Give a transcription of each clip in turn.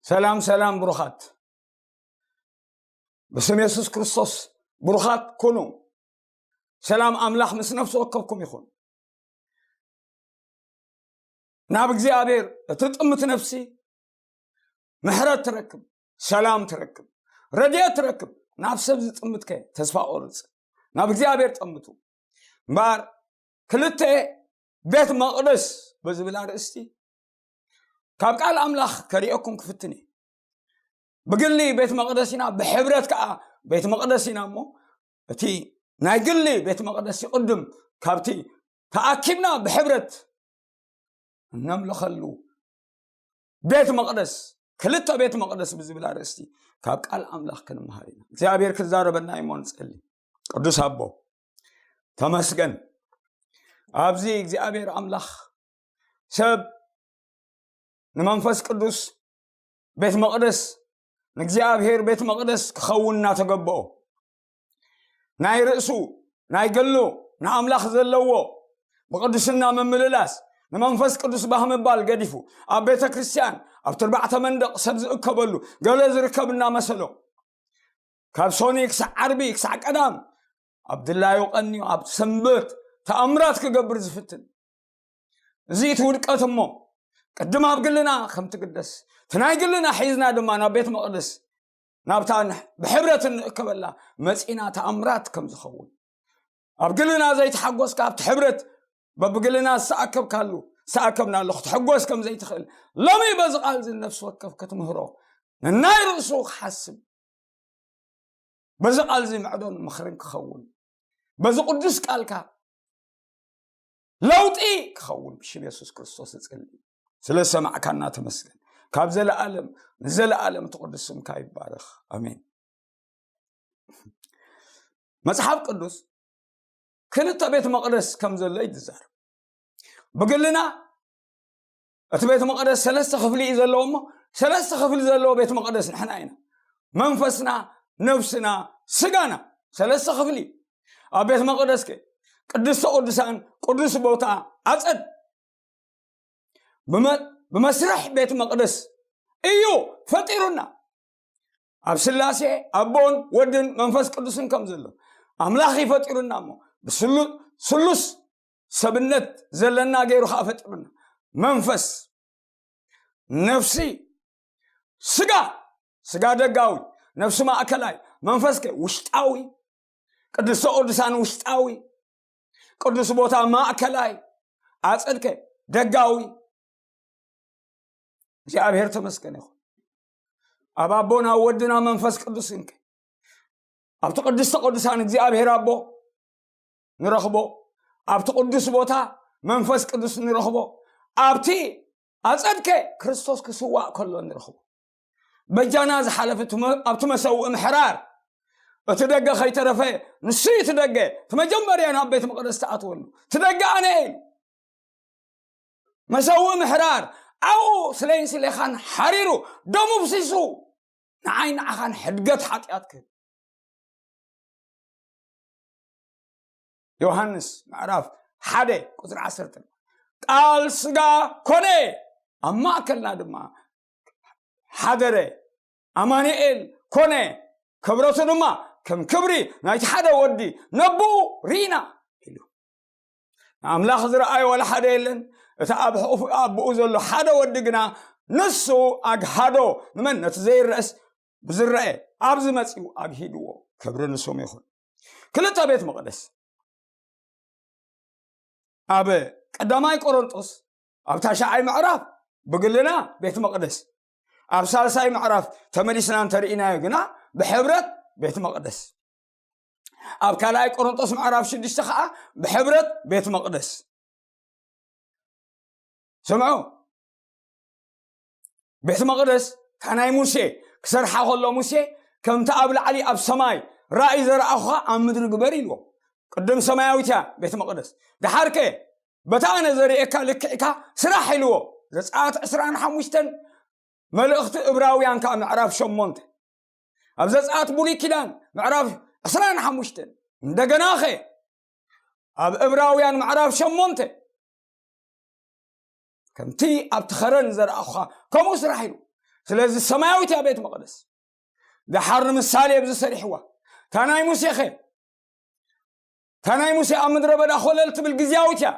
ሰላም ሰላም ብሩኻት፣ ብስም የሱስ ክርስቶስ ብሩኻት ኩኑ። ሰላም ኣምላኽ ምስ ነፍሲ ወከፍኩም ይኹን። ናብ እግዚኣብሔር እትጥምት ነፍሲ ምሕረት ትረክብ፣ ሰላም ትረክብ፣ ረድኤት ትረክብ። ናብ ሰብ ዝጥምትከ ተስፋ ቆርጽ፣ ናብ እግዚኣብሔር ጠምቱ። እምበኣር ክልተ ቤት መቕደስ በዝብል ኣርእስቲ ካብ ቃል ኣምላኽ ከርእየኩም ክፍትን እየ። ብግሊ ቤት መቕደስ ኢና፣ ብሕብረት ከዓ ቤት መቕደስ ኢና። እሞ እቲ ናይ ግሊ ቤት መቕደስ ይቕድም። ካብቲ ተኣኪብና ብሕብረት እነምልኸሉ ቤት መቕደስ፣ ክልተ ቤት መቕደስ ብዝብል ኣርእስቲ ካብ ቃል ኣምላኽ ክንመሃር ኢና። እግዚኣብሔር ክዛረበና እሞ ንጸሊ። ቅዱስ ኣቦ ተመስገን። ኣብዚ እግዚኣብሔር ኣምላኽ ሰብ ንመንፈስ ቅዱስ ቤት መቕደስ፣ ንእግዚኣብሔር ቤት መቕደስ ክኸውን እናተገበኦ፣ ናይ ርእሱ፣ ናይ ገሉ፣ ንኣምላኽ ዘለዎ ብቅድስና ምምልላስ፣ ንመንፈስ ቅዱስ ባህ ምባል ገዲፉ፣ ኣብ ቤተ ክርስቲያን፣ ኣብ ትርባዕተ መንደቕ ሰብ ዝእከበሉ፣ ገለ ዝርከብ እናመሰሎ፣ ካብ ሶኒ ክሳዕ ዓርቢ፣ ክሳዕ ቀዳም፣ ኣብ ድላዩ ቀንዩ፣ ኣብ ሰንበት ተኣምራት ክገብር ዝፍትን። እዚ እቲ ውድቀት እሞ፣ ቅድም ኣብ ግልና ከም ትግደስ፣ እቲ ናይ ግልና ሒዝና ድማ ናብ ቤት መቕደስ፣ ናብታ ንሕ-፣ ብሕብረት እንእከበላ መጺና ተኣምራት ከም ዝኸውን፣ ኣብ ግልና ዘይተሓጎስካ ኣብቲ ሕብረት በብግልና ዝተኣከብካሉ፣ ዝተኣከብናሉ ክትሕጎስ ከም ዘይትኽእል፣ ሎሚ በዚ ቃል እዚ ነፍሲ ወከፍ ክትምህሮ፣ ንናይ ርእሱ ክሓስብ፣ በዚ ቃል እዚ ምዕዶን ምኽርን ክኸውን፣ በዚ ቅዱስ ቃልካ ለውጢ ክኸውን ብሽም የሱስ ክርስቶስ እጽሊ። ስለ ሰማዕካና ተመስገን። ካብ ዘለኣለም ንዘለኣለም እቲ ቅዱስ ስምካ ይባረኽ። ኣሜን። መጽሓፍ ቅዱስ ክልተ ቤት መቕደስ ከም ዘሎ እዩ ዝዛረብ። ብግልና እቲ ቤት መቕደስ ሰለስተ ክፍሊ እዩ ዘለዎ። እሞ ሰለስተ ክፍሊ ዘለዎ ቤት መቕደስ ንሕና ኢና። መንፈስና፣ ነፍስና፣ ስጋና፣ ሰለስተ ክፍሊ። ኣብ ቤት መቕደስ ከ ቅድስተ ቅዱሳን፣ ቅዱስ ቦታ፣ ኣጸድ ብመ-፣ ብመስርሕ ቤት መቕደስ እዩ ፈጢሩና። ኣብ ስላሴ ኣቦን ወድን መንፈስ ቅዱስን ከም ዘሎ ኣምላኽ እዩ ፈጢሩና። እሞ ብስሉ-፣ ስሉስ ሰብነት ዘለና ገይሩ ከዓ ፈጢሩና። መንፈስ፣ ነፍሲ፣ ስጋ፣ ስጋ ደጋዊ፣ ነፍሲ ማእከላይ፣ መንፈስ ከ ውሽጣዊ፣ ቅድስተ ቅዱሳን ውሽጣዊ፣ ቅዱስ ቦታ ማእከላይ፣ ኣጸድከ ደጋዊ። እግዚኣብሔር ተመስገን ይኹን። ኣብ ኣቦና ወድና መንፈስ ቅዱስ እንከ ኣብቲ ቅድስተ ቅዱሳን እግዚኣብሔር ኣቦ ንረኽቦ፣ ኣብቲ ቅዱስ ቦታ መንፈስ ቅዱስ ንረኽቦ፣ ኣብቲ ኣጸድከ ክርስቶስ ክስዋእ ከሎ ንረኽቦ። በጃና ዝሓለፈ እቲ መ-፣ ኣብቲ መሰውኢ ምሕራር እቲ ደገ ከይተረፈ፣ ንሱ እዩ እቲ ደገ፣ እቲ መጀመርያ ናብ ቤት መቕደስ ተኣትወሉ። እቲ ደገ ኣነ እየ ኢሉ። መሰውኢ ምሕራር ኣብኡ ስለይን ስሌኻን ሓሪሩ ደሙ ፍሲሱ ንዓይ ንዓኻን ሕድገት ሓጢኣት ክህብ። ዮሃንስ ምዕራፍ ሓደ ቁጽሪ ዓሰርተ፣ ቃል ስጋ ኮነ፣ ኣብ ማእከልና ድማ ሓደረ፣ ኣማኑኤል ኮነ፣ ክብረቱ ድማ ከም ክብሪ ናይቲ ሓደ ወዲ ነብኡ ርኢና ኢሉ። ንኣምላኽ ዝረኣዮ ዋላ ሓደ የለን። እቲ ኣብ ሕቑፊ ኣቦኡ ዘሎ ሓደ ወዲ ግና ንሱ ኣግሃዶ። ንመን? ነቲ ዘይረኣስ ብዝረአ ኣብዚ መጺኡ ኣግሂድዎ። ክብሪ ንስሙ ይኹን። ክልተ ቤት መቕደስ ኣብ ቀዳማይ ቆሮንጦስ ኣብ ታሽዓይ ምዕራፍ ብግልና ቤት መቕደስ፣ ኣብ ሳልሳይ ምዕራፍ ተመሊስና እንተርኢናዮ ግና ብሕብረት ቤት መቕደስ። ኣብ ካልኣይ ቆሮንጦስ ምዕራፍ ሽዱሽተ ከዓ ብሕብረት ቤት መቕደስ። ስምዑ፣ ቤት መቕደስ እታ ናይ ሙሴ ክሰርሓ ከሎ ሙሴ ከምቲ ኣብ ላዕሊ ኣብ ሰማይ ራእይ ዘረኣኹኻ ኣብ ምድሪ ግበር ኢልዎ። ቅድም ሰማያዊት እያ ቤት መቕደስ። ደሓርከ በታ ኣነ ዘርእየካ ልክዕካ ስራሕ ኢልዎ። ዘጸኣት ዕስራን ሓሙሽተን፣ መልእኽቲ እብራውያን ከዓ ምዕራፍ ሸሞንተ። ኣብ ዘጸኣት ብሉይ ኪዳን ምዕራፍ ዕስራን ሓሙሽተን፣ እንደገናኸ ኣብ እብራውያን ምዕራፍ ሸሞንተ፣ ከምቲ ኣብቲ ኸረን ዘርኣኹኻ ከምኡ ስራሕ ኢሉ። ስለዚ ሰማያዊት እያ ቤት መቕደስ። ደሓር ንምሳሌ ኣብዚ ሰሪሕዋ። እታ ናይ ሙሴ ኸ? እታ ናይ ሙሴ ኣብ ምድረ በዳ ኮለል ትብል ግዝያዊት እያ።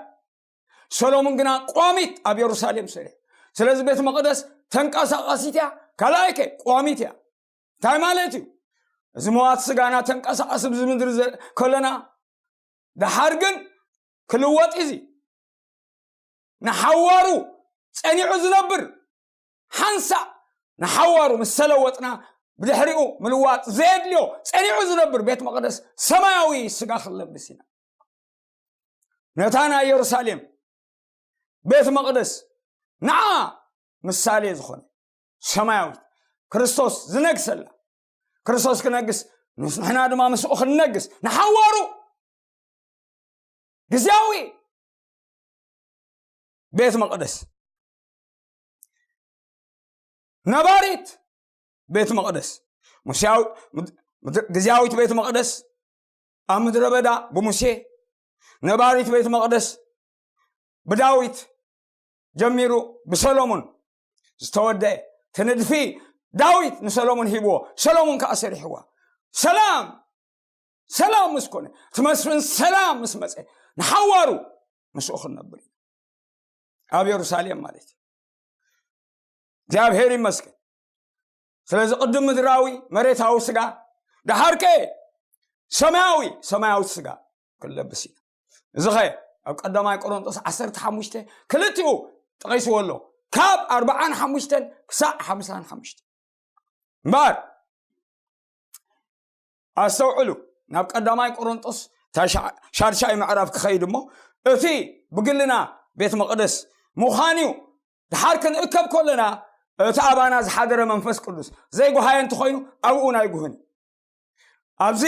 ሰሎሞን ግና ቋሚት ኣብ የሩሳሌም ሰሪሑ። ስለዚ ቤት መቕደስ ተንቀሳቓሲት እያ። ካልኣይ ከ ቋሚት እያ። እንታይ ማለት እዩ? እዚ መዋት ስጋና ተንቀሳቐስ ኣብዚ ምድሪ ዘ- ከለና፣ ደሓር ግን ክልወጥ እዚ ንሓዋሩ ጸኒዑ ዝነብር፣ ሓንሳእ ንሓዋሩ ምስ ተለወጥና፣ ብድሕሪኡ ምልዋጥ ዘየድልዮ ጸኒዑ ዝነብር ቤት መቕደስ ሰማያዊ ስጋ ክንለብስ ኢና። ነታ ናይ የሩሳሌም ቤት መቕደስ ንዓ ምሳሌ ዝኾነ ሰማያዊት ክርስቶስ ዝነግሰላ፣ ክርስቶስ ክነግስ፣ ንሕና ድማ ምስኡ ክንነግስ፣ ንሓዋሩ ግዝያዊ ቤት መቕደስ፣ ነባሪት ቤት መቕደስ፣ ሙስያዊ- ምድ- ምድ- ግዝያዊት ቤት መቕደስ ኣብ ምድረ በዳ ብሙሴ፣ ነባሪት ቤት መቕደስ ብዳዊት ጀሚሩ ብሰሎሞን ዝተወደአ፣ እቲ ንድፊ ዳዊት ንሰሎሞን ሂብዎ፣ ሰሎሞን ከዓ ሰሪሕዋ። ሰላም ሰላም ምስ ኮነ፣ እቲ መስፍን ሰላም ምስ መፀ፣ ንሓዋሩ ምስኡ ክንነብር ኢና። ኣብ የሩሳሌም ማለት እዩ። እግዚኣብሔር ይመስገን። ስለዚ ቅድም ምድራዊ መሬታዊ ስጋ፣ ደሓርከ ሰማያዊ ሰማያዊ ስጋ ክንለብስ ኢና። እዚ ኸ ኣብ ቀዳማይ ቆሮንጦስ ዓሰርተ ሓሙሽተ ክልቲኡ ጠቒስዎ ኣሎ፣ ካብ ኣርብዓን ሓሙሽተን ክሳዕ ሓምሳን ሓሙሽተ። እምበኣር ኣስተውዕሉ፣ ናብ ቀዳማይ ቆሮንጦስ እታ ሻ- ሻድሻይ ምዕራፍ ክኸይድ እሞ፣ እቲ ብግልና ቤት መቕደስ ምዃን እዩ። ድሓር ክንእከብ ከለና፣ እቲ ኣባና ዝሓደረ መንፈስ ቅዱስ ዘይጓሃየ እንተኾይኑ፣ ኣብኡ ናይ ጉህን ኣብዚ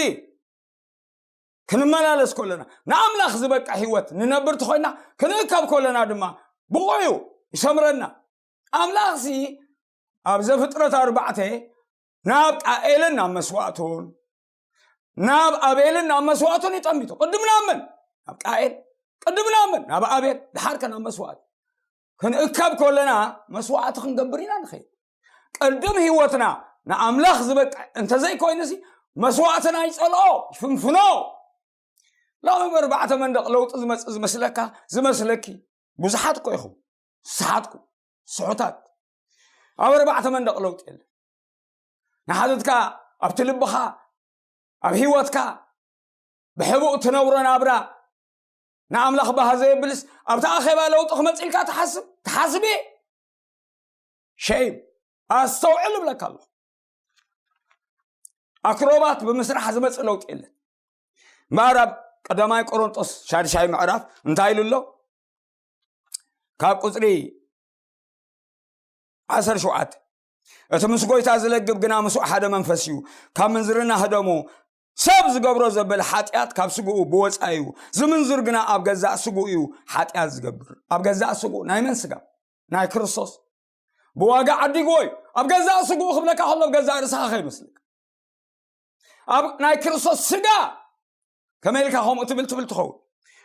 ክንመላለስ ከለና፣ ንኣምላኽ ዝበቅዕ ህይወት ንነብር ተኾይና፣ ክንእከብ ከለና ድማ ብቑዕ እዩ፣ ይሰምረና። ኣምላኽሲ ኣብ ዘፍጥረት ኣርባዕተ ናብ ቃኤልን ናብ መስዋእቱን፣ ናብ ኣቤልን ናብ መስዋእቱን ይጠሚቱ። ቅድም ናብ መን? ናብ ቃኤል። ቅድም ናብ መን? ናብ ኣቤል። ድሓር ከ ናብ መስዋእቲ። ክንእከብ ከለና መስዋእቲ ክንገብር ኢና ንኸይድ። ቅድም ህይወትና ንኣምላኽ ዝበቅዕ እንተዘይኮይኑሲ፣ መስዋእትና ይጸልኦ፣ ይፍንፍኖ። ሎሚ ብኣርባዕተ መንደቕ ለውጢ ዝመጽእ ዝመስለካ፣ ዝመስለኪ ብዙሓት እኮ ኢኹም። ዝሰሓትኩ፣ ስሑታት። ኣብ ኣርባዕተ መንደቕ ለውጢ የለን። ንሓተትካ፣ ኣብቲ ልብኻ፣ ኣብ ህይወትካ፣ ብሕቡእ ትነብሮ ናብራ ንኣምላኽ ባህ ዘየብልስ፣ ኣብቲ ኣኼባ ለውጢ ክመጽእ ኢልካ ትሓስብ? ትሓስቢ? ሸይም። ኣስተውዕል እብለካ ኣለኹ። ኣክሮባት ብምስራሕ ዝመጽእ ለውጢ የለን። እምበኣር ኣብ ቀዳማይ ቆሮንጦስ ሻድሻይ ምዕራፍ እንታይ ኢሉ ኣሎ? ካብ ቁጽሪ ዓሰርተ ሸውዓተ፣ እቲ ምስ ጎይታ ዝለግብ ግና ምስኡ ሓደ መንፈስ እዩ። ካብ ምንዝርና ህደሙ። ሰብ ዝገብሮ ዘበለ ሓጢኣት ካብ ስግኡ ብወጻኢ እዩ። ዝምንዝር ግና ኣብ ገዛእ ስግኡ እዩ ሓጢኣት ዝገብር። ኣብ ገዛእ ስግኡ። ናይ መን ስጋ? ናይ ክርስቶስ። ብዋጋ ዓዲግዎ እዩ። ኣብ ገዛእ ስግኡ ክብለካ ከሎ፣ ኣብ ገዛእ ርእስኻ ከይመስልካ። ኣብ ናይ ክርስቶስ ስጋ ከመይ ኢልካ ከምኡ ትብል ትብል ትኸውን?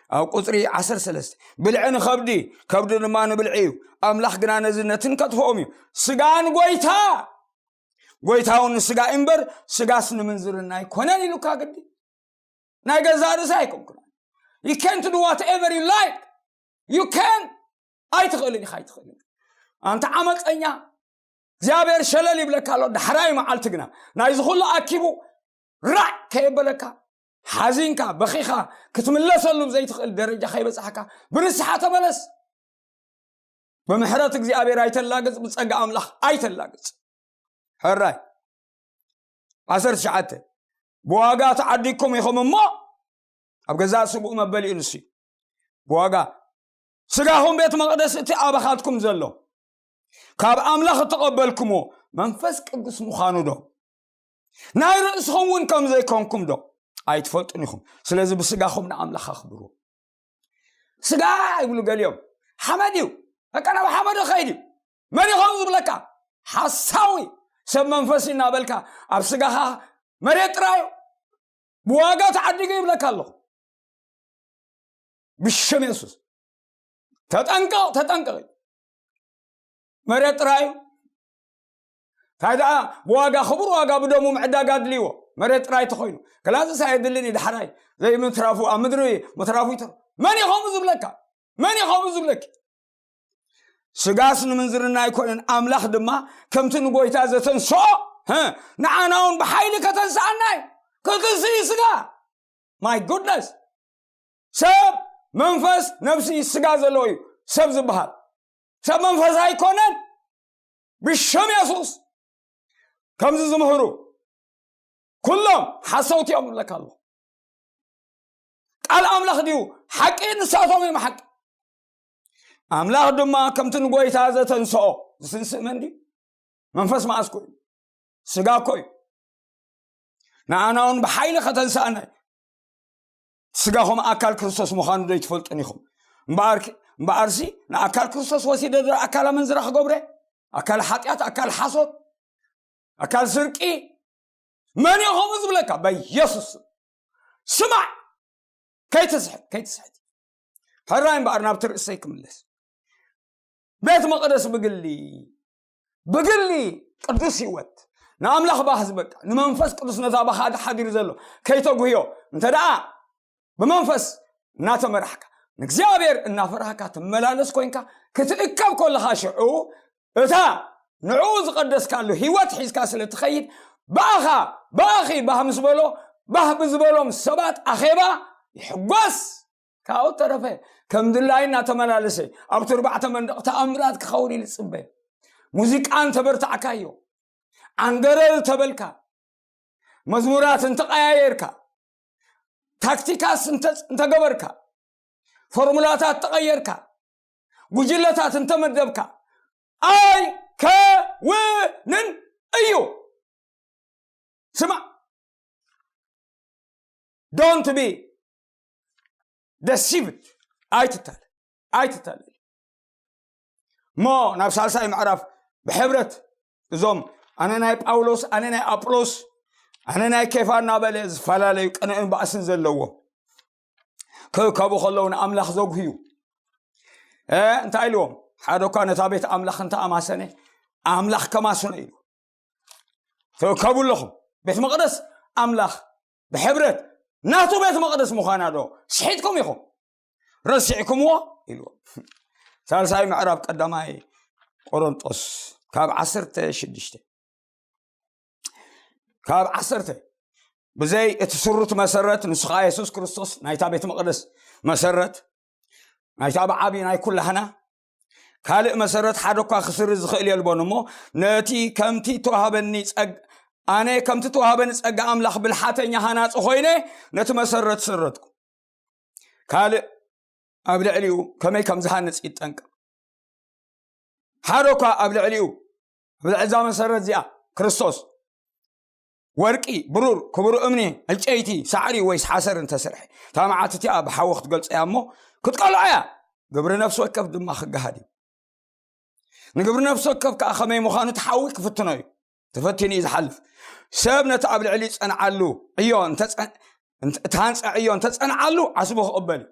ኣብ ቁጽሪ ዓሰርተ ሰለስተ፣ ብልዒ ንኸብዲ፣ ከብዲ ድማ ንብልዒ እዩ። ኣምላኽ ግና ነዚ ነትን ከጥፍኦም እዩ። ስጋ ንጎይታ፣ ጎይታ እውን ንስጋ እዩ እምበር፣ ስጋስ ንምንዝርና ኣይኮነን ኢሉካ ግዲ። ናይ ገዛእ ርእሲ ኣይኮንኩን። You can't do whatever you like. You can ኣይትኽእልን ኢኻ፣ ኣይትኽእልን። ኣንታ ዓመፀኛ፣ እግዚኣብሔር ሸለል ይብለካ ኣሎ። ዳሕራይ መዓልቲ ግና ናይዚ ኩሉ ኣኪቡ ራዕ ከየበለካ፣ ሓዚንካ በኺኻ ክትምለሰሉ ዘይትኽእል ደረጃ ከይበጻሕካ፣ ብንስሓ ተመለስ። ብምሕረት እግዚኣብሔር ኣይተላግጽ፣ ብጸጋ ኣምላኽ ኣይተላግጽ። ሕራይ ዓሰርተ ትሽዓተ፣ ብዋጋ ተዓዲግኩም ኢኹም እሞ፣ ኣብ ገዛእ ስግኡ መበሊኡ ንሱ እዩ። ብዋጋ ስጋኹም ቤት መቕደስ እቲ ኣባኻትኩም ዘሎ፣ ካብ ኣምላኽ እተቐበልኩምዎ መንፈስ ቅዱስ ምዃኑ ዶ፣ ናይ ርእስኹም እውን ከም ዘይኮንኩም ዶ ኣይትፈልጡን ኢኹም? ስለዚ ብስጋኹም ንኣምላኽ ኣኽብሩ። ስጋ ይብሉ ገሊኦም፣ ሓመድ እዩ፣ በቃ ናብ ሓመድ ኸይድ እዩ። መን ይኸውን ዝብለካ? ሓሳዊ። ሰብ መንፈስ እዩ እናበልካ ኣብ ስጋኻ መሬት ጥራይ እዩ። ብዋጋ ተዓዲጉ ይብለካ ኣለኹ። ብሽም የሱስ ተጠንቀቕ፣ ተጠንቀቕ። መሬት ጥራይ እዩ። እንታይ ደኣ ብዋጋ፣ ክቡር ዋጋ ብደሙ ምዕዳግ ኣድልይዎ። መሬት ጥራይ ተኾይኑ፣ ገላዝስ ኣየድልን እዩ። ዳሕራይ ዘይምትራፉ ኣብ ምድሪ ምትራፉ ይተርፍ። መን እዩ ከምኡ ዝብለካ? መን እዩ ከምኡ ዝብለኪ? ስጋስ ንምንዝርና ኣይኮነን፣ ኣምላኽ ድማ ከምቲ ንጎይታ ዘተንስኦ፣ ህ፣ ንዓና እውን ብሓይሊ ከተንስኣና እዩ። ክክሲ ስጋ። My goodness። ሰብ መንፈስ፣ ነፍሲ፣ ስጋ ዘለዎ እዩ ሰብ ዝበሃል። ሰብ መንፈስ ኣይኮነን። ብሽም የሱስ ከምዚ ዝምህሩ ኩሎም ሓሰውቲ እዮም እብለካ ኣለኹ። ቃል ኣምላኽ ድዩ ሓቂ? ንሳቶም እዮም ሓቂ። ኣምላኽ ድማ ከምቲ ንጎይታ ዘተንስኦ፣ ዝትንስእ መን ድዩ? መንፈስ መኣስ ኮ እዩ? ስጋ ኮ እዩ። ንኣና እውን ብሓይሊ ከተንስኣና እዩ። ስጋኹም ኣካል ክርስቶስ ምዃኑ ዶ ኣይትፈልጡን ኢኹም? እምበኣር፣ እምበኣርሲ ንኣካል ክርስቶስ ወሲደ ዶ ኣካል ኣመንዝራ ክገብረ? ኣካል ሓጢኣት፣ ኣካል ሓሶት፣ ኣካል ስርቂ? መን እዩ ከምኡ ዝብለካ? በኢየሱስ ስም። ስማዕ፣ ከይትስሕት፣ ከይትስሕት። ሕራይ እምበኣር ናብቲ ርእሰይ ክምለስ። ቤት መቕደስ ብግሊ፣ ብግሊ ቅዱስ ህይወት ንኣምላኽ ባህ ዝበቃ፣ ንመንፈስ ቅዱስ ነታ ባኻ ሓዲሩ ዘሎ ከይተጉህዮ፣ እንተ ደኣ ብመንፈስ እናተመራሕካ፣ ንእግዚኣብሔር እናፈራህካ ትመላለስ ኮይንካ ክትእከብ ከለኻ፣ ሽዑ እታ ንዕኡ ዝቐደስካሉ ህይወት ሒዝካ ስለ ትኸይድ፣ ብኣኻ፣ ብኣኺ ባህ ምስ በሎ፣ ባህ ብዝበሎም ሰባት ኣኼባ ይሕጎስ። ካብኡ ተረፈ፣ ከም ድላይ እናተመላለሰ ኣብቲ ኣርባዕተ መንደቕ ተኣምራት ክኸውን ኢሉ ዝጽበ። ሙዚቃ እንተበርታዕካዮ፣ ዓንገረር ተበልካ፣ መዝሙራት እንተቐያየርካ፣ ታክቲካስ እንተ-፣ እንተገበርካ፣ ፎርሙላታት ተቐየርካ፣ ጉጅለታት እንተመደብካ፣ ኣይከውንን እዩ። ስማዕ፣ don't be deceived። ኣይትታለ፣ ኣይትታለ። እሞ ናብ ሳልሳይ ምዕራፍ ብሕብረት እዞም ኣነ ናይ ጳውሎስ፣ ኣነ ናይ ኣጵሎስ፣ ኣነ ናይ ኬፋ እናበለ ዝፈላለዩ ቅንእን ባእስን ዘለዎም ክእከቡ ከለዉ ንኣምላኽ ዘጉህዩ፣ እ፣ እንታይ ኢልዎም? ሓደ እኳ ነታ ቤት ኣምላኽ እንተኣማሰነ፣ ኣምላኽ ከማስኖ ኢሉ። ትእከቡ ኣለኹም። ቤት መቕደስ ኣምላኽ ብሕብረት ናቱ ቤት መቕደስ ምዃና ዶ ስሒትኩም ኢኹም? ረሲዕኩምዎ? ኢልዎም። ሳልሳይ ምዕራብ ቀዳማይ ቆሮንጦስ ካብ ዓሰርተ ሽዱሽተ፣ ካብ ዓሰርተ፣ ብዘይ እቲ ስሩት መሰረት፣ ንሱ ኸዓ የሱስ ክርስቶስ ናይታ ቤት መቕደስ መሰረት፣ ናይታ ብዓብዪ ናይ ኩላህና ካልእ መሰረት ሓደ እኳ ክስሪ ዝኽእል የልቦን። እሞ ነቲ ከምቲ ተዋህበኒ ጸግ-፣ ኣነ ከምቲ ተዋህበኒ ጸጋ ኣምላኽ ብልሓተኛ ሃናጺ ኮይነ ነቲ መሰረት ሰረትኩ። ካልእ ኣብ ልዕሊኡ ከመይ ከም ዝሃንጽ ይጠንቀቕ። ሓደ እኳ ኣብ ልዕሊኡ፣ ኣብ ልዕሊ እዛ መሰረት እዚኣ፣ ክርስቶስ፣ ወርቂ፣ ብሩር፣ ክቡር እምኒ፣ ዕጨይቲ፣ ሳዕሪ ወይስ ሓሰር እንተሰርሐ፣ እታ መዓት እቲኣ ብሓዊ ክትገልጾ እያ እሞ ክትቀልዖ እያ። ግብሪ ነፍሲ ወከፍ ድማ ክገሃድ እዩ። ንግብሪ ነፍሲ ወከፍ ከኣ ከመይ ምዃኑ እቲ ሓዊ ክፍትኖ እዩ። ተፈቲኑ እዩ ዝሓልፍ። ሰብ ነቲ ኣብ ልዕሊ ዝጸንዓሉ ዕዮ እንተጸ-፣ እንተ-፣ እተሃንጸ ዕዮ እንተጸንዓሉ ዓስቡ ክቕበል እዩ።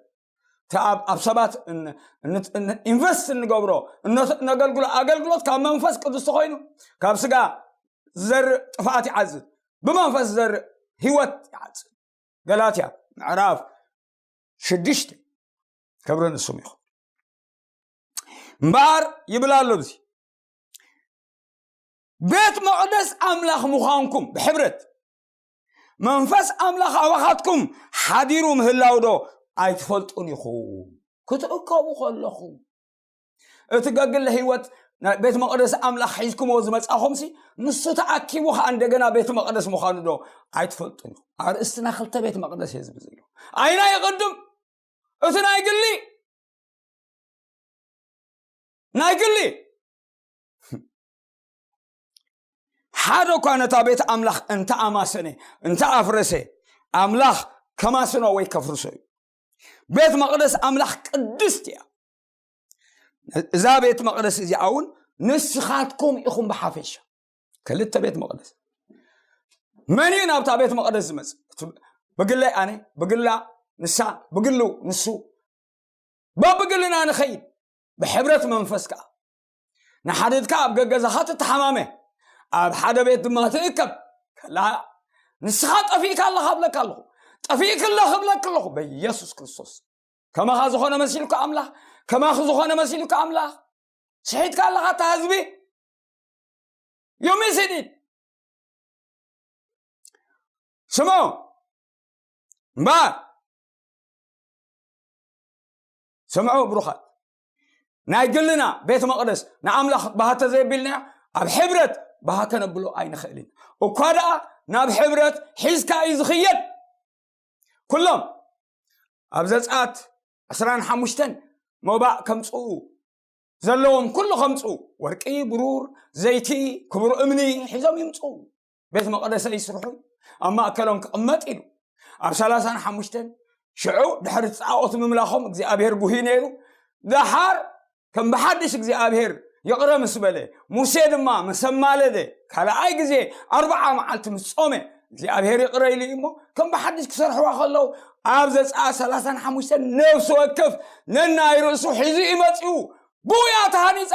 እቲ ኣብ፣ ኣብ ሰባት ን-፣ ን-፣ ን-፣ ኢንቨስት እንገብሮ፣ እነ-፣ እነገልግሎ ኣገልግሎት ካብ መንፈስ ቅዱስ ተኾይኑ፣ ካብ ስጋ ዝዘርእ ጥፍኣት ይዓዝብ፣ ብመንፈስ ዝዘርእ ህይወት ይዓዝብ። ገላትያ ምዕራፍ ሽዱሽተ። ክብሪ ንስሙ ይኹን። እምበኣር ይብል ኣሎ፣ እዚ ቤት መቕደስ ኣምላኽ ምዃንኩም ብሕብረት መንፈስ ኣምላኽ ኣባኻትኩም ሓዲሩ ምህላው ዶ ኣይትፈልጡን ኢኹም? ክትእከቡ ከለኹም፣ እቲ ገግለ ህይወት ናይ ቤት መቕደስ ኣምላኽ ሒዝኩምዎ ዝመጻኹምሲ፣ ንሱ ተኣኪቡ ኸኣ እንደገና ቤት መቕደስ ምዃኑ ዶ ኣይትፈልጡን ኢኹም? ኣርእስትና ክልተ ቤት መቕደስ እየ ዝብል ዘለኹ። ኣይና ይቕድም? እቲ ናይ ግሊ፣ ናይ ግሊ። ሓደ እኳ ነታ ቤት ኣምላኽ እንተ ኣማሰነ፣ እንተ ኣፍረሰ፣ ኣምላኽ ከማስኖ ወይ ከፍርሶ እዩ። ቤት መቕደስ ኣምላኽ ቅድስት እያ። እዛ ቤት መቕደስ እዚኣ እውን ንስኻትኩም ኢኹም ብሓፈሻ። ክልተ ቤት መቕደስ። መን እዩ ናብታ ቤት መቕደስ ዝመጽእ? እቲ ብግለይ ኣነ፣ ብግላ ንሳ፣ ብግሉ ንሱ። በብግልና ንኸይድ፣ ብሕብረት መንፈስ ከኣ። ንሓድግካ ኣብ ገገዛኻ ትተሓማመ፣ ኣብ ሓደ ቤት ድማ ትእከብ ከላ፣ ንስኻ ጠፊእካ ኣለኻ እብለካ ኣለኹ። ጠፊእክ ኣለኽ እብለክ ኣለኹ በኢየሱስ ክርስቶስ። ከማኻ ዝኾነ መሲልካ ኣምላኽ፣ ከማኽ ዝኾነ መሲልካ ኣምላኽ፣ ስሒትካ ኣለኻ እታ ህዝቢ። You miss it. ስምዑ እምበኣር፣ ስምዑ ብሩኻት፣ ናይ ግልና ቤት መቕደስ ንኣምላኽ ባህ ተዘየቢልና፣ ኣብ ሕብረት ባህ ከነብሎ ኣይንኽእልን። እኳ ደኣ ናብ ሕብረት ሒዝካ እዩ ዝኽየድ። ኩሎም ኣብ ዘጸኣት ዕስራን ሓሙሽተን መባእ ከምጽኡ ዘለዎም ኩሉ ከምጽኡ፣ ወርቂ፣ ብሩር፣ ዘይቲ፣ ክቡር እምኒ ሒዞም ይምጽኡ። ቤት መቕደሰ ይስርሑ፣ ኣብ ማእከሎም ክቕመጥ ኢሉ። ኣብ ሰላሳን ሓሙሽተን ሽዑ ድሕሪ ጣዖት ምምላኾም እግዚኣብሔር ጉሂ ነይሩ። ደሓር ከም ብሓድሽ እግዚኣብሔር ይቕረ ምስ በለ፣ ሙሴ ድማ ምስ ኣማለደ፣ ካልኣይ ግዜ ኣርብዓ መዓልቲ ምስ ጾመ፣ እግዚኣብሔር ይቕረ ኢሉ እዩ እሞ፣ ከም ብሓድሽ ክሰርሕዋ ከለዉ፣ ኣብ ዘጸኣት ሰላሳን ሓሙሽተን ነፍሲ ወከፍ ነናይ ርእሱ ሒዙ እዩ መጺኡ። ብኡ እያ ተሃኒጻ።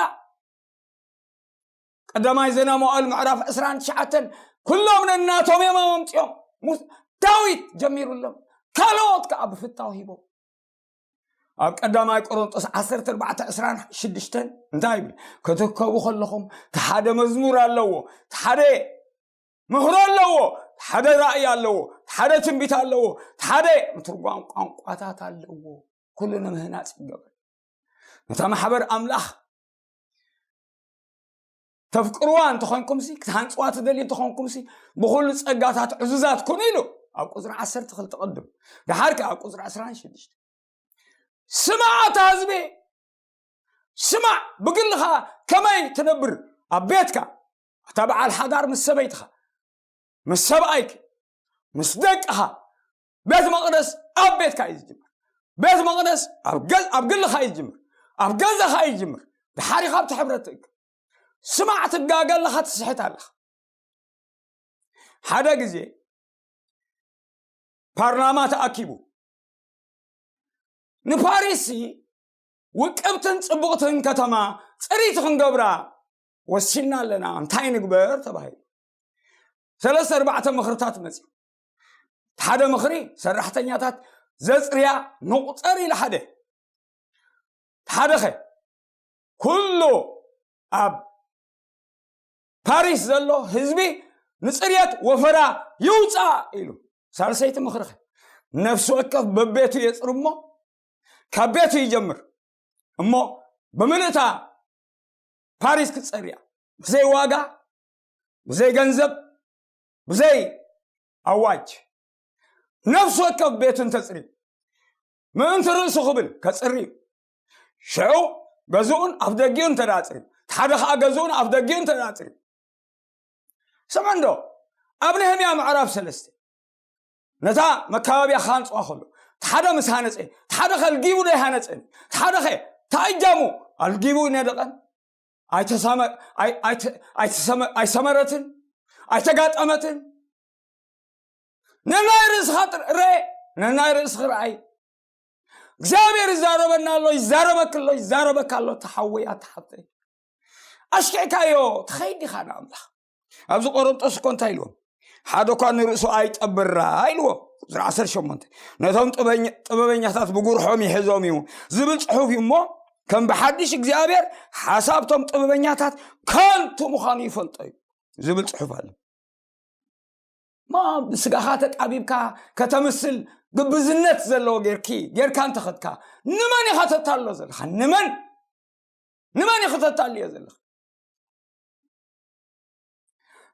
ቀዳማይ ዜና መዋዕል ምዕራፍ ዕስራን ትሽዓተን፣ ኩሎም ነናቶም እዮም ኣምጺኦም። ሙስ-፣ ዳዊት ጀሚሩሎም፣ ካልኦት ከኣ ብፍታው ሂቦም። ኣብ ቀዳማይ ቆሮንጦስ ዓሰርተ ኣርባዕተ ዕስራን ሽዱሽተን እንታይ ይብል? ክትከቡ ከለኹም፣ እቲ ሓደ መዝሙር ኣለዎ፣ እቲ ሓደ ምህሮ ኣለዎ፣ እቲ ሓደ ራእይ ኣለዎ፣ እቲ ሓደ ትንቢት ኣለዎ፣ እቲ ሓደ ምትርጓም ቋንቋታት ኣለዎ። ኩሉ ንምህናጽ ይገብር። ነታ ማሕበር ኣምላኽ ተፍቅርዋ እንተኾንኩምሲ፣ ክትሃንጽዋ ትደልዩ እንተኾንኩምሲ፣ ብኹሉ ጸጋታት ዕዙዛት ኩኑ ኢሉ ኣብ ቁጽሪ ዓሰርተ ክልተ ቅድም። ደሓር ከኣ ኣብ ቁጽሪ ዕስራን ሽዱሽተ፣ ስማዕ ኣታ ህዝቢ፣ ስማዕ፣ ብግልኻ ከመይ ትነብር? ኣብ ቤትካ፣ ኣታ በዓል ሓዳር ምስ ሰበይትኻ፣ ምስ ሰብኣይኪ፣ ምስ ደቅኻ፣ ቤት መቕደስ ኣብ ቤትካ እዩ ዝጅምር። ቤት መቕደስ ኣብ ገ-፣ ኣብ ግልኻ እዩ ዝጅምር። ኣብ ገዛኻ እዩ ዝጅምር። ድሓር ኢኻ ኣብቲ ሕብረት ትእክብ። ስማዕ፣ ትጋገ ኣለኻ፣ ትስሕት ኣለኻ። ሓደ ግዜ ፓርላማ ተኣኪቡ፣ ንፓሪስ ውቅብትን ጽቡቕትን ከተማ ጽሪት ክንገብራ ወሲና ኣለና፣ እንታይ ንግበር ተባሂሉ። ሰለስተ ኣርባዕተ ምኽርታት መጺኡ። ሓደ ምኽሪ፣ ሰራሕተኛታት ዘጽርያ ንቑጸር ኢሉ ሓደ። ሓደኸ፣ ኩሉ ኣብ ፓሪስ ዘሎ ህዝቢ ንጽርየት ወፈራ ይውጻእ ኢሉ። ሳልሰይቲ ምኽርኸ፣ ነፍሲ ወከፍ በቤቱ የጽሪ እሞ፣ ካብ ቤቱ ይጀምር እሞ፣ ብምልእታ ፓሪስ ክትጸርያ፣ ብዘይ ዋጋ፣ ብዘይ ገንዘብ፣ ብዘይ ኣዋጅ፣ ነፍሲ ወከፍ ቤቱ እንተጽሪ፣ ምእንቲ ርእሱ ክብል ከጽሪ፣ ሽዑ ገዝኡን ኣፍ ደጊኡ እንተ ደኣ ኣጽሪ፣ እቲ ሓደ ኸኣ ገዝኡን ኣፍ ደጊኡ እንተ ደኣ ኣጽሪ። ስምዑ እንዶ፣ ኣብ ነህምያ ምዕራፍ ሰለስተ፣ ነታ መካባብያ ክሃንጽዋ ከሎ፣ እቲ ሓደ ምስ ሃነጸ፣ እቲ ሓደ ከ ኣልጊቡ ዶ ኣይሃነጸን? እቲ ሓደ ኸ፣ እታ እጃሙ ኣልጊቡ ነደቐን? ኣይተሰመ-፣ ኣይ-፣ ኣይተ-፣ ኣይተሰመ-፣ ኣይሰመረትን? ኣይተጋጠመትን? ነናይ ርእስኻ ጥር-፣ ርአ፣ ነናይ ርእስኺ ርኣይ። እግዚኣብሔር ይዛረበና ኣሎ፣ ይዛረበክ ኣሎ፣ ይዛረበካ ኣሎ፣ ተሓወይ፣ ኣታ ሓብተይ። ኣሽኪዕካዮ ትኸይድ ዲኻ ንኣምላኽ? ኣብዚ ቆሮንጦስ እኮ እንታይ ኢልዎም? ሓደ እኳ ንርእሱ ኣይጠብራ ኢልዎም። ቁጽሪ ዓሰርተ ሸሞንተ፣ ነቶም ጥበኛ-፣ ጥበበኛታት ብጉርሖም ይሕዞም እዩ ዝብል ጽሑፍ እዩ እሞ፣ ከም ብሓድሽ እግዚኣብሔር ሓሳብቶም ጥበበኛታት ከንቱ ምዃኑ ይፈልጦ እዩ ዝብል ጽሑፍ ኣሎ። ማ ብስጋኻ ተጣቢብካ ከተምስል ግብዝነት ዘለዎ ጌርኪ፣ ጌርካ እንተኸድካ፣ ንመን ኢኻ ተታሎ ዘለኻ? ንመን? ንመን ኢኻ ተታልዮ ዘለኻ?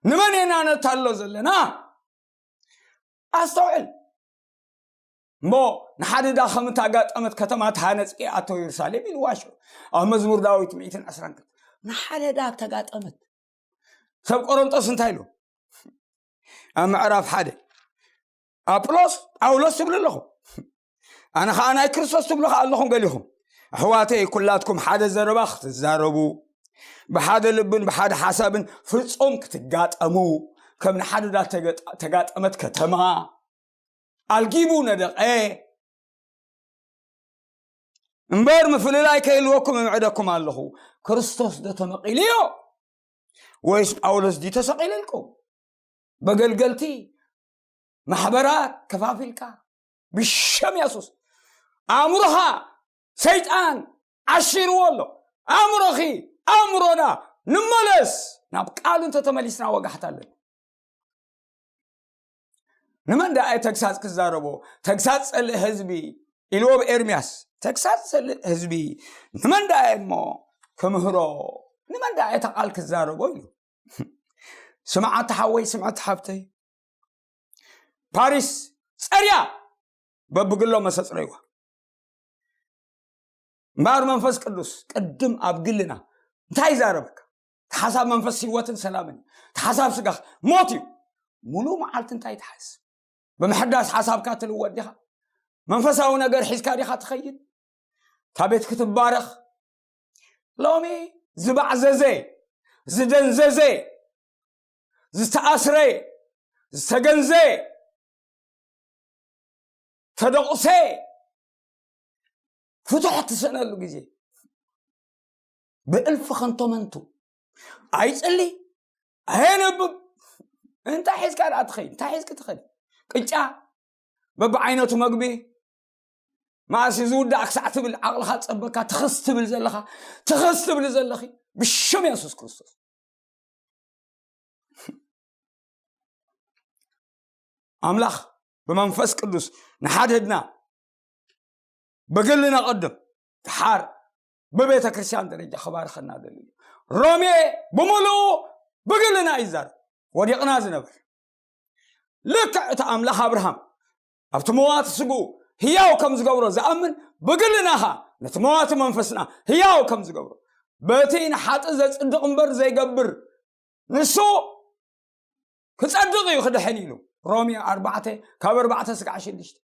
ንመን ኢና ነታሎ ዘለና? ኣስተውዕል። እሞ ንሓደ ዳ ከም እታጋጠመት ከተማ ተሃነጽ ኣቶ የሩሳሌም ኢሉ ዋሾ። ኣብ መዝሙር ዳዊት ሚእትን ዕስራን ክልተ። ንሓደ ዳ ተጋጠመት። ሰብ ቆሮንጦስ እንታይ ኢሉ? ኣብ ምዕራፍ ሓደ፣ ኣጵሎስ፣ ጳውሎስ ትብሉ ኣለኹም፣ ኣነ ኸዓ ናይ ክርስቶስ ትብሉ ኸዓ ኣለኹም ገሊኹም። ኣሕዋተይ፣ ኩላትኩም ሓደ ዘረባ ክትዛረቡ፣ ብሓደ ልብን ብሓደ ሓሳብን ፍጹም ክትጋጠሙ፣ ከም ንሓደ ዳ ተገጣ-፣ ተጋጠመት ከተማ ኣልጊቡ ነደቐ። እምበር ምፍልላይ ከይህልወኩም እምዕደኩም ኣለኹ። ክርስቶስ ዶ ተመቒሉዮ? ወይስ ጳውሎስ ድዩ ተሰቒለልኩም? በገልገልቲ ማሕበራት ከፋፊልካ ብሸም የሱስ ኣእምሮኻ ሰይጣን ዓሺርዎ ኣሎ። ኣእምሮኺ ኣእምሮና ንመለስ። ናብ ቃሉ እንተተመሊስና ወጋሕታ ኣለና። ንመን ደኣ እየ ተግሳጽ ክዛረቦ? ተግሳጽ ጸልእ ህዝቢ ኢልዎ ብኤርምያስ። ተግሳጽ ጸልእ ህዝቢ ንመን ደኣ እየ እሞ ክምህሮ? ንመን ደኣ እየ እታ ቃል ክዛረቦ ኢሉ። ስምዓት ሓወይ፣ ስምዕቲ ሓብተይ፣ ፓሪስ ጸርያ በብግሎ መሰጽረይዋ። እምበኣር መንፈስ ቅዱስ ቅድም ኣብ ግልና እንታይ ይዛረበካ? እቲ ሓሳብ መንፈስ ህይወትን ሰላምን እዩ። እቲ ሓሳብ ስጋኽ ሞት እዩ። ሙሉእ መዓልቲ እንታይ ትሓስብ? ብምሕዳስ ሓሳብካ ትልወጥ ዲኻ? መንፈሳዊ ነገር ሒዝካ ዲኻ ትኸይድ? እታ ቤት ክትባረኽ? ሎሚ ዝባዕዘዘ፣ ዝደንዘዘ፣ ዝተኣስረ፣ ዝተገንዘ፣ ተደቑሰ፣ ፍትሕ ትስእነሉ ግዜ። ብእልፊ ከንቶ መንቱ ኣይጽሊ፣ ኣየንብብ። እንታይ ሒዝካ ደኣ ትኸይድ? እንታይ ሒዝኪ ትኸዲ? ቅጫ፣ በብዓይነቱ መግቢ፣ መኣስ እዩ ዝውዳእ ክሳዕ ትብል ዓቕልኻ ጸበካ፣ ትኽስ ትብል ዘለኻ፣ ትኽስ ትብል ዘለኺ፣ ብሽም የሱስ ክርስቶስ። ኣምላኽ ብመንፈስ ቅዱስ ንሓድሕድና ብግልና ቅድም ድሓር ብቤተ ክርስቲያን ደረጃ ክባርኸና ደሊ እዩ። ሮሜ ብምሉኡ ብግልና ይዛረብ። ወዲቕና ዝነብር ልክዕ እቲ ኣምላኽ ኣብርሃም ኣብቲ መዋቲ ስግኡ ህያው ከም ዝገብሮ ዝኣምን ብግልና ኸኣ ነቲ መዋቲ መንፈስና ህያው ከም ዝገብሮ በቲ ንሓጢእ ዘጽድቕ እምበር ዘይገብር ንሱ ክጸድቕ እዩ ክድሕን ኢሉ። ሮሜ ኣርባዕተ ካብ ኣርባዕተ ስጋዕ ሽዱሽተ።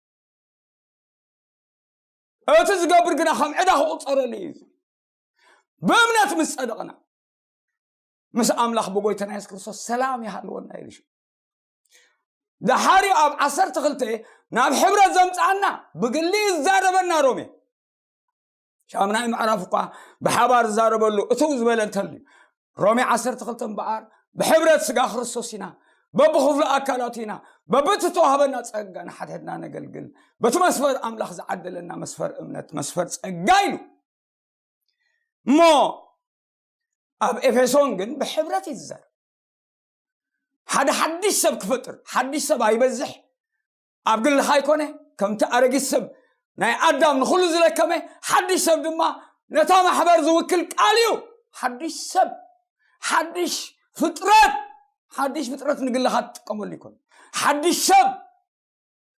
እቲ ዝገብር ግና ከም ዕዳ ክቑጸረሉ እዩ። ብእምነት ምስ ጸደቕና ምስ ኣምላኽ ብጎይታና የሱስ ክርስቶስ ሰላም ይሃልወና ኢሉ። ደሓሪ ኣብ ዓሰርተ ክልተ ናብ ሕብረት ዘምጽኣና ብግሊ ይዛረበና። ሮሜ ሻምናይ ምዕራፍ እኳ ብሓባር ዝዛረበሉ እትው ዝበለ እንተልዩ፣ ሮሜ ዓሰርተ ክልተ እምበኣር ብሕብረት ስጋ ክርስቶስ ኢና፣ በብኽፍሉ ኣካላት ኢና፣ በብእቲ ተዋህበና ጸጋ ንሓድሕድና ነገልግል፣ በቲ መስፈር ኣምላኽ ዝዓደለና መስፈር እምነት፣ መስፈር ጸጋ ኢሉ። እሞ ኣብ ኤፌሶን ግን ብሕብረት እዩ ዝዛረብ። ሓደ ሓድሽ ሰብ ክፈጥር፣ ሓድሽ ሰብ ኣይበዝሕ፣ ኣብ ግልኻ ኣይኮነ፣ ከምቲ ኣረጊት ሰብ ናይ ኣዳም ንኹሉ ዝለከመ፣ ሓድሽ ሰብ ድማ ነታ ማሕበር ዝውክል ቃል እዩ። ሓድሽ ሰብ፣ ሓድሽ ፍጥረት፣ ሓድሽ ፍጥረት ንግልኻ ትጥቀመሉ ይኮን። ሓድሽ ሰብ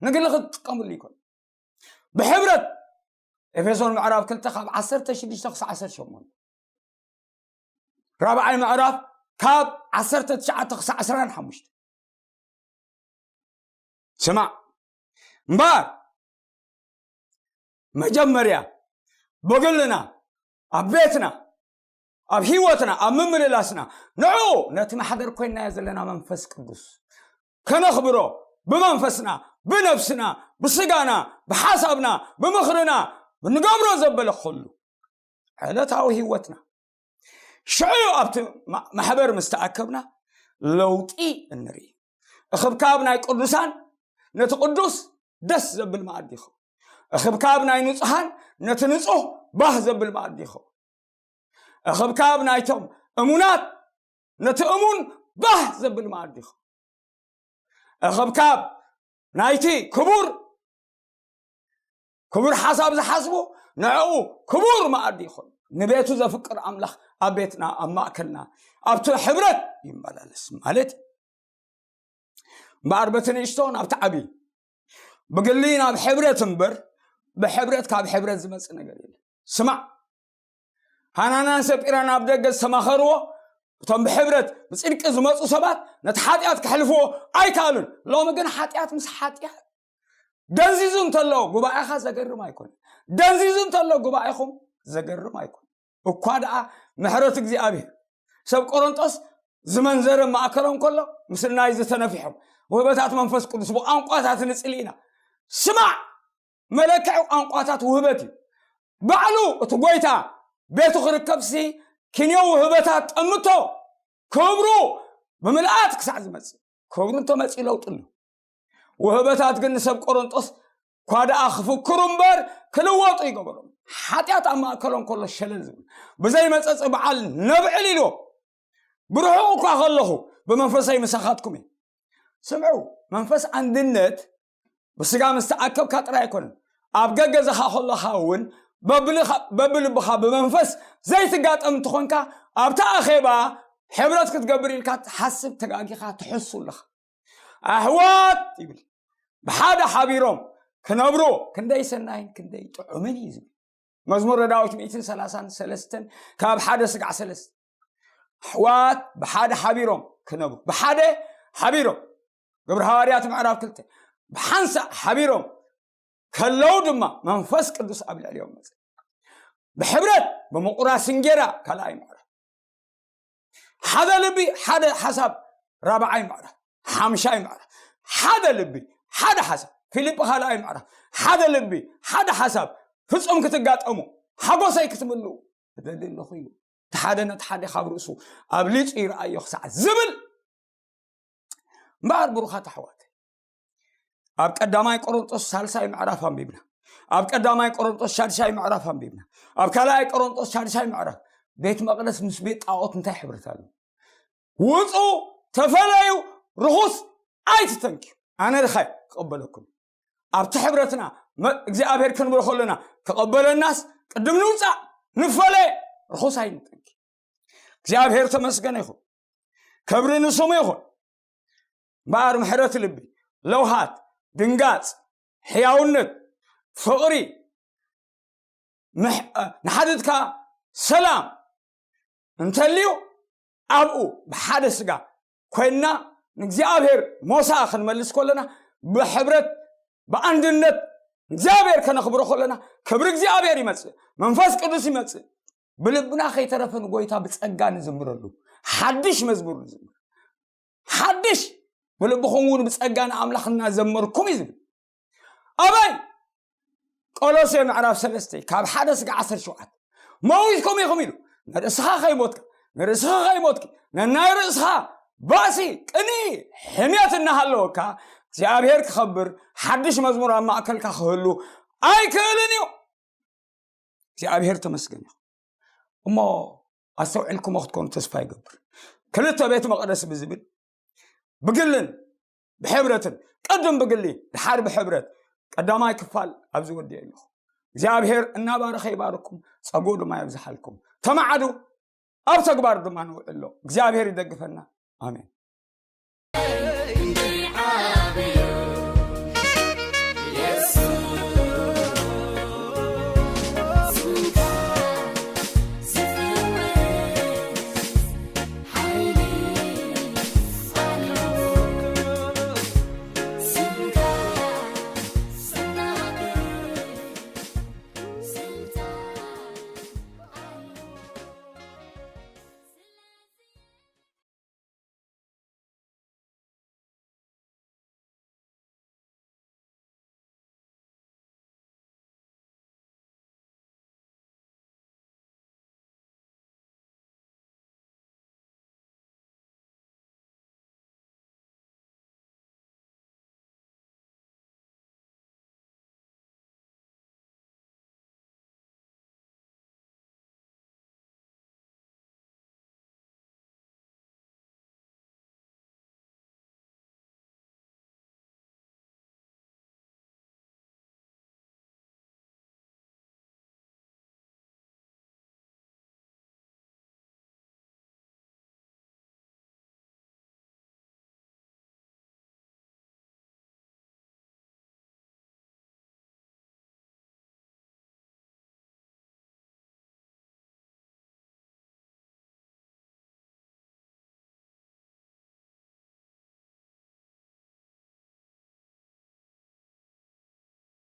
ንግልኺ ትጥቀመሉ ይኮን። ብሕብረት ኤፌሶን ምዕራፍ ክልተ ካብ ዓሰርተ ሽዱሽተ ክሳዕ ዓሰርተ ሸሞንተ፣ ራብዓይ ምዕራፍ ካብ ዓሰርተ ትሽዓተ ክሳዕ ዕስራን ሓሙሽተ። ስማዕ እምበኣር፣ መጀመርያ ብግልና፣ ኣብ ቤትና፣ ኣብ ህይወትና፣ ኣብ ምምልላስና ንዕኡ ነቲ ማሕደር ኮይንናዮ ዘለና መንፈስ ቅዱስ ከነኽብሮ፣ ብመንፈስና፣ ብነፍስና፣ ብስጋና፣ ብሓሳብና፣ ብምኽርና፣ ብንገብሮ ዘበለ ኩሉ ዕለታዊ ህይወትና። ሽዑ ኣብቲ ማ-፣ ማሕበር ምስ ተኣከብና ለውጢ እንርኢ። እኽብካብ ናይ ቅዱሳን ነቲ ቅዱስ ደስ ዘብል መኣዲ ይኸውን። እኽብካብ ናይ ንጹሃን ነቲ ንጹህ ባህ ዘብል መኣዲ ይኸውን። እኽብካብ ናይቶም እሙናት ነቲ እሙን ባህ ዘብል መኣዲ ይኸውን። እኽብካብ ናይቲ ክቡር፣ ክቡር ሓሳብ ዝሓስቡ ንዕኡ ክቡር መኣዲ ይኹን። ንቤቱ ዘፍቅር ኣምላኽ ኣብ ቤትና፣ ኣብ ማእከልና፣ ኣብቲ ሕብረት ይመላለስ ማለት እዩ። እምበኣር በቲ ንእሽቶ ናብቲ ዓብዪ፣ ብግሊ ናብ ሕብረት እምበር ብሕብረት ካብ ሕብረት ዝመጽእ ነገር የለን። ስማዕ፣ ሃናናን ሰጲራን ኣብ ደገ ዝተማኸርዎ እቶም ብሕብረት ብጽድቂ ዝመጹ ሰባት ነቲ ሓጢኣት ክሕልፍዎ ኣይከኣሉን። ሎሚ ግን ሓጢኣት ምስ ሓጢኣት ደንዚዙ እንተሎ ጉባኤኻ ዘገርም ኣይኮነን። ደንዚዙ እንተሎ ጉባኤኹም ዘገርም ኣይኮነን። እኳ ደኣ ምሕረት እግዚኣብሔር ሰብ ቆሮንጦስ ዝመንዘረ ማእከሎም ከሎ ምስናይ ዝተነፊሖም ውህበታት መንፈስ ቅዱስ ብቋንቋታት ንጽሊ ኢና። ስማዕ፣ መለክዒ ቋንቋታት ውህበት እዩ። ባዕሉ እቲ ጎይታ ቤቱ ክርከብሲ ኪንዮ ውህበታት ጠምቶ። ክብሩ ብምልኣት ክሳዕ ዝመጽእ፣ ክብሩ እንተመጽኡ ለውጢ ኣሎ። ውህበታት ግን ንሰብ ቆሮንጦስ እኳ ደኣ ክፍክሩ እምበር ክልወጡ ይገበሮም። ሓጢኣት ኣብ ማእከሎም ከሎ ሸለል ዝብል፣ ብዘይመጸጽ በዓል ነብዕል ኢልዎም። ብርሑቕ እኳ ከለኹ ብመንፈሰይ ምሳኻትኩም እየ። ስምዑ፣ መንፈስ ኣንድነት ብስጋ ምስ ተኣከብካ ጥራይ ኣይኮነን። ኣብ ገገዛኻ ከለኻ እውን በብልኻ- በብልብኻ ብመንፈስ ዘይትጋጠም እንትኾንካ፣ ኣብታ ኣኼባ ሕብረት ክትገብር ኢልካ ትሓስብ፣ ተጋጊኻ ትሕሱ ኣለኻ። ኣሕዋት ይብል፣ ብሓደ ሓቢሮም ክነብሩ ክንደይ ሰናይን ክንደይ ጥዑምን እዩ ዝብል። መዝሙረ ዳዊት ሚእትን ሰላሳን ሰለስተን ካብ ሓደ ስጋዕ ሰለስተ። ኣሕዋት ብሓደ ሓቢሮም ክነብሩ፣ ብሓደ ሓቢሮም፣ ግብረ ሃዋርያት ምዕራፍ ክልተ፣ ብሓንሳእ ሓቢሮም ከለዉ ድማ መንፈስ ቅዱስ ኣብ ልዕሊኦም መጸ። ብሕብረት ብምቑራስ እንጌራ ካልኣይ ምዕራፍ፣ ሓደ ልቢ ሓደ ሓሳብ ራብዓይ ምዕራፍ፣ ሓምሻይ ምዕራፍ፣ ሓደ ልቢ ሓደ ሓሳብ ፊልጲ ካልኣይ ምዕራፍ፣ ሓደ ልቢ ሓደ ሓሳብ ፍጹም ክትጋጠሙ ሓጎሰይ ክትምልኡ እደሊ ኣለኹ ኢሉ። እቲ ሓደ ነቲ ሓደ ካብ ርእሱ ኣብሊጹ ይረኣዮ ክሳዕ ዝብል እምበኣር ብሩኻት ኣሕዋት፣ ኣብ ቀዳማይ ቆሮንጦስ ሳልሳይ ምዕራፍ ኣንቢብና፣ ኣብ ቀዳማይ ቆሮንጦስ ሻድሻይ ምዕራፍ ኣንቢብና፣ ኣብ ካልኣይ ቆሮንጦስ ሻድሻይ ምዕራፍ ቤት መቕደስ ምስ ቤት ጣዖት እንታይ ሕብረት ኣሎ? ውፁ፣ ተፈለዩ፣ ርኹስ ኣይትተንክዩ። ኣነ ድኻይ ክቐበለኩም ኣብቲ ሕብረትና እግዚኣብሔር ክንብሎ ከለና ክቐበለናስ ቅድም ንውፃእ ንፈለ፣ ርኹስ ኣይንጠንኪ። እግዚኣብሔር ተመስገነ ይኹን፣ ክብሪ ንስሙ ይኹን። እምበኣር ምሕረት ልቢ፣ ለውሃት፣ ድንጋፅ፣ ሕያውነት፣ ፍቕሪ፣ ንሓድትካ ሰላም እንተልዩ ኣብኡ ብሓደ ስጋ ኮይንና ንእግዚኣብሔር ሞሳ ክንመልስ ከለና ብሕብረት ብኣንድነት እግዚኣብሔር ከነኽብሮ ከለና ክብሪ እግዚኣብሔር ይመፅእ፣ መንፈስ ቅዱስ ይመፅእ። ብልብና ከይተረፈ ንጎይታ ብፀጋ ንዝምረሉ ሓድሽ መዝሙር ንዝምር። ሓድሽ ብልብኹም እውን ብፀጋ ንኣምላኽ እናዘመርኩም እዩ ዝብል። ኣበይ? ቆሎሴ ምዕራፍ ሰለስተ ካብ ሓደ ስጋ ዓሰርተ ሸውዓተ። መዊትኩም ኢኹም ኢሉ፣ ንርእስኻ ከይሞትካ፣ ንርእስኻ ከይሞትኪ፣ ነናይ ርእስኻ ባእሲ ቅኒ ሕሜት እናሃለወካ እግዚኣብሔር ክኸብር ሓድሽ መዝሙር ኣብ ማእከልካ ክህሉ ኣይክእልን እዩ። እግዚኣብሔር ተመስገን እዩ። እሞ ኣስተውዒልኩሞ ክትኮኑ ተስፋ ይገብር። ክልተ ቤት መቕደስ ብዝብል ብግልን ብሕብረትን፣ ቅድም ብግሊ ድሓር ብሕብረት ቀዳማይ ክፋል ኣብዚ ወዲኦ ኣለኹ። እግዚኣብሔር እናባረኸ ይባርኩም፣ ጸጉኡ ድማ የብዝሓልኩም። ተማዓዱ፣ ኣብ ተግባር ድማ ንውዕሎ። እግዚኣብሔር ይደግፈና። ኣሜን።